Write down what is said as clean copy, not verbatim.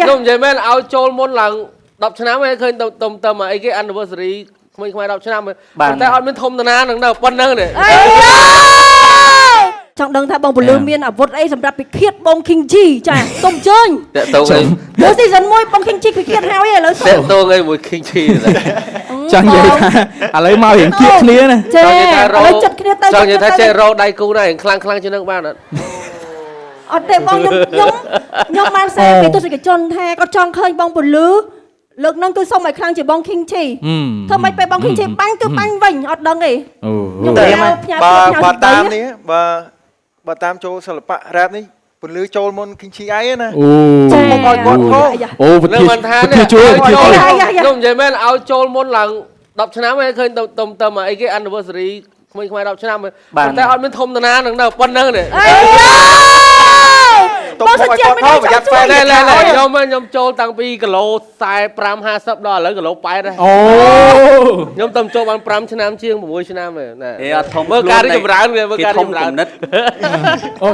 ខ្ញុំនិយាយមែនឲ្យចូលមុនឡើង10ឆ្នាំហើយឃើញទៅទៅទៅមកអីគេ anniversary ក្មេងខ្មែរ10ឆ្នាំហើយប៉ុន្តែអត់មានធំតាណានឹងនៅប៉ុណ្្នឹងនេះ អីចង់ដឹងថាបងពលឺមានអាវុធអីសម្រាប់ពិឃាតបង King G ចាសូមអញ្ជើញ តាក់តងអី លើ season 1បង King G ពិឃាតហើយឥឡូវសូ តា ម ក់តងអីមួយ King Chi ចង់និយាយថាឥឡូវមករៀងគៀកគ្នាណា ចេះ ចង់និយាយថា ឥឡូវចិត្តគ្នាទៅ ចង់និយាយថាចេះរកដៃគូណារៀងខ្លាំងខ្លាំងជាងនឹងបានអត់ អត់ទេបងខ្ញុំខ្ញុំខ្ញុំបានសារពីទស្សនិកជនថាគាត់ចង់ឃើញបងពលឺលើកហ្នឹងគឺសុំឲ្យខ្លាំងជាបង King Chi ធ្វើម៉េចពេលបង King Chi បាញ់គឺបាញ់វិញអត់ដឹងទេ អូ ខ្ញុំ តែ ផ្ញើ បើ ផ្ញើ បើ ផ្ញើ តាមនេះបើបើតាមចូលសិល្បៈ rap នេះពន្លឺចូលមុន King Chi ឯណា អូ ចា មកឲ្យគាត់ផង អាយ៉ា អូវិ នឹង ធី មិនថានេះ វិធីជួយវិធី ឲ្យ ជួយ ចូល អាយ៉ាយ៉ា ខ្ញុំនិយាយមែនឲ្យចូលមុនឡើង10ឆ្នាំហើយឃើញទៅទៅទៅមកអីគេ anniversary ក្មេងខ្មែរ10ឆ្នាំហើយប៉ុន្តែអត់មានធំតាណានឹងនៅប៉ុណ្្នឹងនេះ អី ទុក បង មក សុ ឲ្យ ជាតិ គាត់ មិន ផង ได้ ប្រយ័ត្នហ្វេន ណែណែខ្ញុំខ្ញុំចូលតាំងពីគីឡូ45 50ដល់ឥឡូវគីឡូ80ដែរ អូ ខ្ញុំទៅចូលបាន5ឆ្នាំជាង6ឆ្នាំហើយណា អេអត់ធំ មើលការរីកចម្រើនវាមើល គេ ការរីកចម្រើន ធំគំនិត អូ